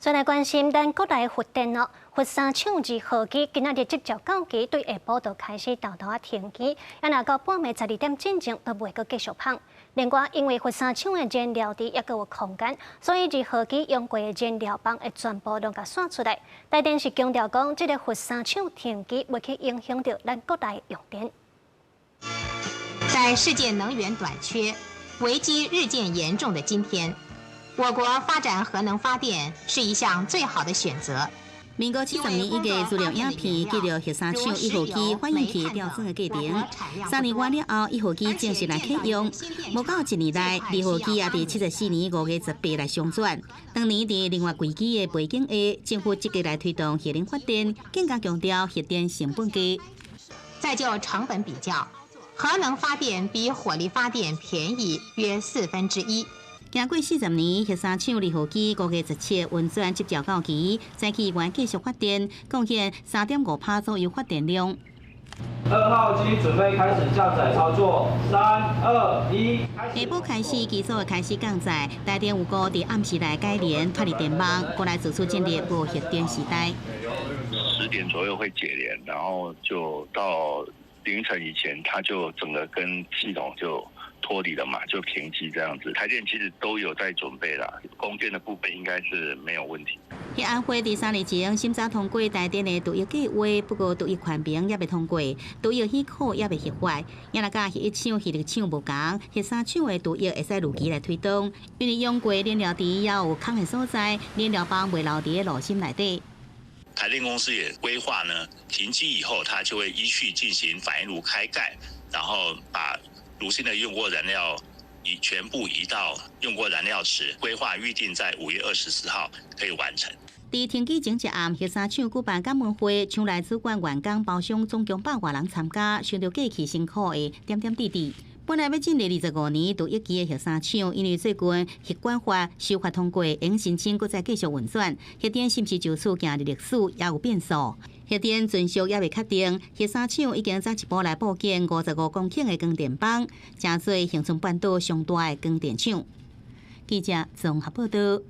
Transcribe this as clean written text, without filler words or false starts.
再來關心咱國內核電咯，佛山廠二號機今仔日執照到期，對下晡就開始沓沓仔停機，啊若到半暝12點進前都袂閣繼續麭。另外，因為佛山廠的燃料池猶閣有空間，所以二號機用過的燃料棒會全部攏共散出來。台電是強調講，這個佛山廠停機袂去影響著咱國內用電。在世界能源短缺、危機日漸嚴重的今天，我國發展核能發電是一項最好的選擇。民國70年1月，資料影片記錄核三廠一號機反應器調轉的過程。3年外了後，一號機正式來啟用。無到一年內，二號機也佇74年5月18來商轉。當年佇能源危機的背景下，政府積極來推動核能發電，更加強調核電成本低。再就成本比較，核能發電比火力發電便宜約1/4。經過40年，核三廠二號機5月17運轉執照到期，早起還繼續發電，貢獻3.5%左右發電量。二號機準備開始降載操作，三二一，下晡開始，機組開始降載，台電預估佇暗時內解連脫離電網，國內自此進入無核電時代。 10點左右會解連，然後就到凌晨以前，它就整個跟系統就脫離了嘛，就停機這樣子。台電其實都有在準備啦，供電的部分應該是沒有問題。核安會佇3年前審查通過台電的獨育計劃，不過獨育環評猶未通過，獨育許可猶未核發。也若佮核一廠、核二廠無仝，核三廠的獨育會使如期來推動，因為用過燃料池猶有空的所在，燃料棒袂留佇爐心內底。台電公司也規劃呢，停機以後，它就會依序進行反應爐開蓋，然後把爐心的用過燃料移全部移到用過燃料池，規劃預定在5月24號可以完成。佇停機前一暗，核三廠舉辦感恩會，廠內主管員工包廂總共百外人參加，想著過去辛苦的點點滴滴。本來欲進入25年獨育期的核三廠，因為最近核管法修法通過，會申請閣再繼續運轉。核電是毋是就此行入歷史，也有變數。核電存續猶未確定，核三廠已經早一步來布建55公頃的光電板，成做恆春半島上大的光電廠。記者綜合報導。